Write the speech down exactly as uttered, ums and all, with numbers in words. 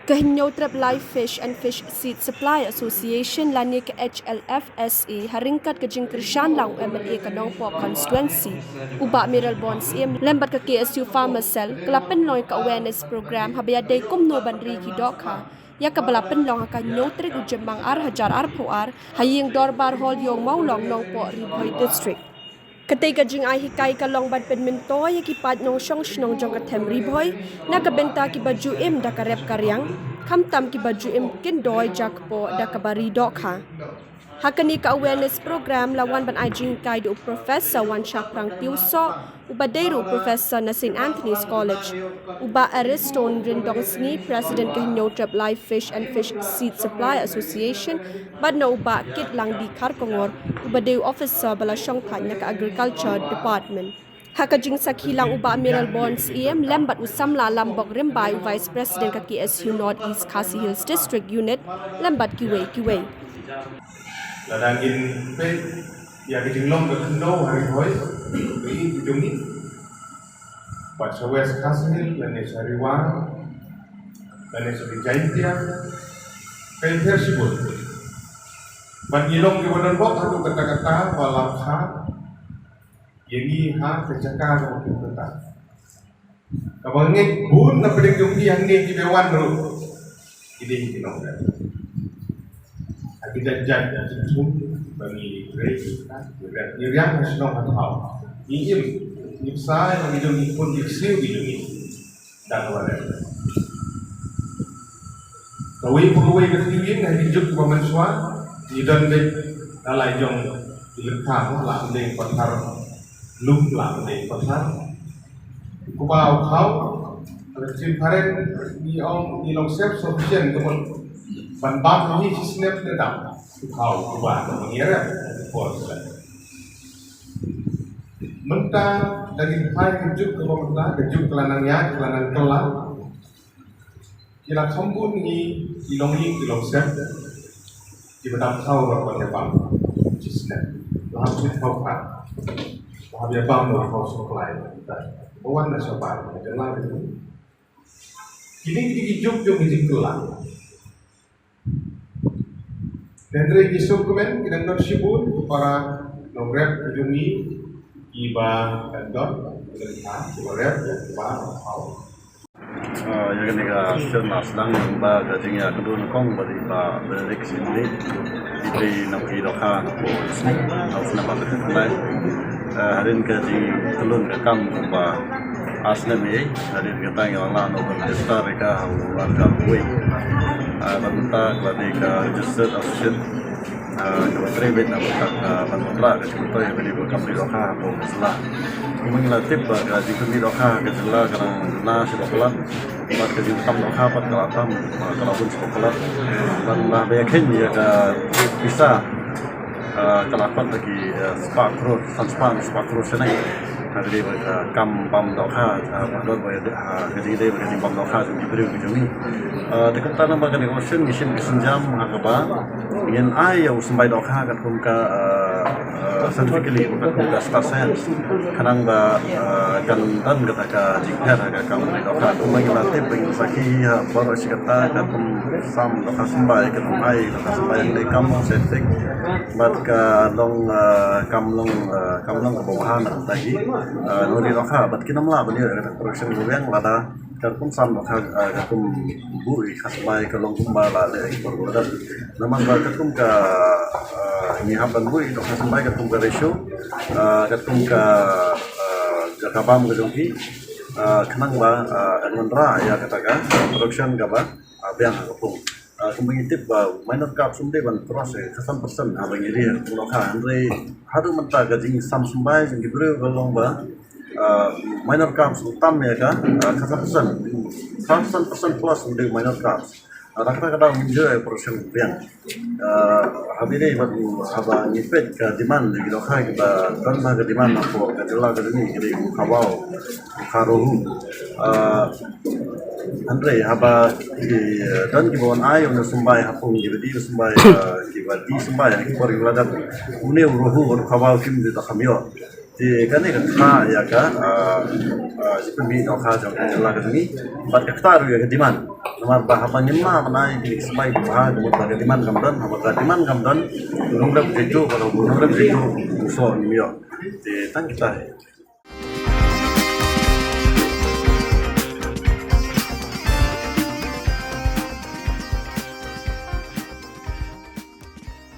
Ka Hynñiewtrep Live Fish and Fish Seed Supply Association lane ka H L F S A ha ryngkat ka jingkyrshan lang u M L A ka Nongpoh Constituency, u Bah Mayralborn Syiem lem bad ka K S U Farmer Cell ka la pynlong ïa ka awareness program haba ïadei kumno ban ri ki dohkha, ïa kaba la pynlong ha ka hynñiew tarik u Jymmang ar hajar arphew ar ha ïing dorbar Hall Ïew Mawlong, Nongpoh, Ri Bhoi District. Katei ka jingai hikai ka long ban pynmyntoi ïa ki paid nongshong shnong jong ka them Ri Bhoi na ka bynta kiba ju im da ka rep ka riang, khamtam kiba ju im kyndoi jakpoh da kaba ri dohkha. Ha kane ka awareness program la wan ban ai jinghikai da u Professor Wanshaphrang Tiewsoh, uba dei ruh u Professor na Saint Anthony's College, u Bah Ariston Ryndongsngi, President ka Hynñiewtrep Live Fish and Fish Seed Supply Association, bad na u Bah Kitlangdi Kharkongor, uba dei u Officer ba la shongthait na ka Agriculture Department. Ha ka jingsakhi lang u Bah Mayralborn Syiem lem bad u samla Lambok Rymbai, u Vice President ka K S U North East Khasi Hills District Unit, lem bad kiwei kiwei. Lada ngin peit ïa ka jinglong ka khyndew ha Ri Bhoi, ka ïing ka jong ngi, bad sha West Khasi Hills lane sha Ri Wah lane sha ki Jaintia, ka ïing pher shibun. Bad ngi long kiba don bok haduh katta katta ba la kha ïa ngi ha ka jaka kaba pher katta. Kaba ngeit bun na pdeng jong ngi hangne kiba wan ruh ki dei ki nongrep. Ha ki jait jait ki thung ba ngi trei, ngi rep, ngi riang ha shnong ha thaw. Ngi im, ngi bsa ïa ki jong ngi, khun ki ksiew ki jong ngi da kaba rep. Kawei pa kawei ka tnga ïing ha ki juk kiba mynshuwa ngi don beit da la jong ki lyngkha, la dei pathar lum, la dei pathar. Kumba u khaw, ka ktien phareng ngi ong ngi long self sufficient, ka mut ban bam ngi shi snem ne dang u khaw kumba ngi rep por. Mynta da ngi phai ka juk kaba mynta, ka juk ka la nang ïaid, ka la nang kylla. Ki la kham bun ngi ki longïing ki longsem kiba dap thaw ruh ban ïa bam shi snem. La hap shi thaw phah, la hap ïa bam ruh thaw supply. Ba wan na shabar na jylla ka jong ngi. Kine ki dei ki juk jong ki jingkylla. Hynrei ngi sngewkmen ki dang don shibun ki para nongrep ka jong ngi kiba dang don, kiba dang don, kiba rep, kiba thaw. Ah, ïa kane ka session la sdang lyngba ka jingïakynduh nyngkong bad i Bah Benedict Syiem, i Bah na ki dohkha na pdeng u snem, u snem ba la dep lai. Ah, hadien ka jingtylli ka kam ba ar snem ei, hadien kata ngi la lah ban register ïa ka ha u ar hajar arphew wei. Ah, bad mynta ka la dei ka registered association. Ah, kaba trei beit na ka bynta ka ban wanrah ka jingmyntoi ïa kane ka kam ri dohkha ha ka jylla. Kumba ngi la tip ba ka jingkynmaw dohkha ha ka jylla ka dang na sha ba palat, bad ka jingtam dohkha pat ka la tam, ah, ka la bun sha ba palat. Bad ba ïa kheiñ ïa ka pisa, ah, ka la khot da ki, ah, spah klur, san spah, spah klur shane. Ka dei ba ka kam bam dohkha, ah, ba dei ba, ah, ka dei ba ka jingbam dohkha jong ki briew ki jong ngi. Ah, te kumta namar kane ka sien ngi shim ka sienjam ha kaba ngin ai ïa u symbai dohkha katkum ka, ah, ah, scientifically, katkum ka star science. Khnang ba, ah, kan don kata ka jingpher ha ka kam dohkha. Kumba ngi la tip ba ngi sakhi ha baroh shi katta, katkum sam dohkha symbai, katkum ai dohkha symbai, ngi dei kam scientific. Bad ka long, ah, kam long, ah, kam long kaba bha na ka bynta ki, ah, nongri dohkha. Bad kin ym lah ban ïoh ïa kata ka protection kaba biang lada katkum sam dohkha, ah, katkum buh ïa ka symbai ka long kumba la leh ïa ki por ba la dep. Namar ba katkum ka, ah, ngi hap ban buh ïa ka dohkha symbai katkum ka ratio, ah, katkum ka, ah, jaka bam ka jong ki, ah, khnang ba, ah, kan wanrah ïa kata ka protection kaba, ah, biang ha ka pung. Ah, kumba ngi tip ba minor calves um dei ban cross, eh, khatsan percent haba ngi ri ha ka pung dohkha. Hynrei haduh mynta ka jingsam symbai jong ki briew ka long ba, ah, minor calves u tam ïa ka, ah, khatsan percent. Khatsan percent plus u dei minor calves. Ah, da kata ka daw ngim ju ïoh protection biang. Ah, haba ïadei bad u, haba ngi peit ka demand jong ki dohkha kiba don ba ka demand hapoh ka jylla ka jong ngi ki dei u khawaw, u kharohu. Ah, hynrei haba ki, eh, don kiba wan ai ïa u symbai ha pung, kiba die symbai, ah, kiba die symbai ha ki por kiba la dep, une u rohu bad u khawaw kim ju da kham ïoh. Te kane ka kha ïa ka, ah, ah, jingpynmih dohkha jong ka jylla ka jong ngi. Bad ka kha ruh ïa ka demand. Namar ba haba ngim lah ban ai ki sbai ba ha, ka mut ba ka demand kam don, haba ka demand kam don, u nongrep jong ngi, u nongrep jong ngi, u soh ngim ïoh. Te tang kita.